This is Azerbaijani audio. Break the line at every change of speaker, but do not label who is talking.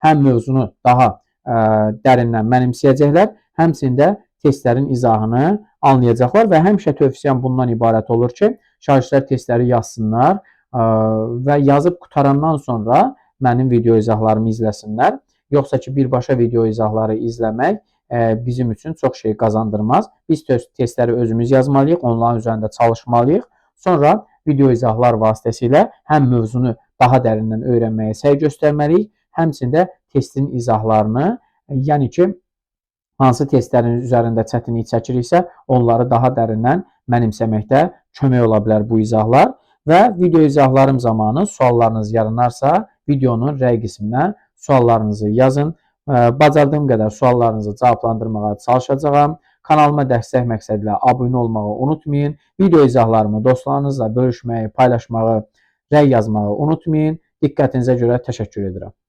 həm mövzunu daha dərindən mənimsəyəcəklər, həmçinin də testlərin izahını anlayacaqlar və həmişə tövsiyəm bundan ibarət olur ki, şagirdlər testləri yazsınlar və yazıb qutarandan sonra mənim video izahlarımı izləsinlər. Yoxsa ki, birbaşa video izahları izləmək bizim üçün çox şey qazandırmaz. Biz testləri özümüz yazmalıyıq, onların üzərində çalışmalıyıq. Sonra video izahlar vasitəsilə həm mövzunu daha dərindən öyrənməyə səy göstərməliyik, həmçinin də testin izahlarını, yəni ki, hansı testlərin üzərində çətinlik çəkiriksə, onları daha dərindən mənimsəməkdə kömək ola bilər bu izahlar. Və video izahlarım zamanı suallarınız yaranarsa, videonun rəy qisminə suallarınızı yazın. Bacardığım qədər suallarınızı cavablandırmağa çalışacağam. Kanalıma dəstək məqsədilə abunə olmağı unutmayın. Video izahlarımı dostlarınızla bölüşməyi, paylaşmağı, rəy yazmağı unutmayın. Diqqətinizə görə təşəkkür edirəm.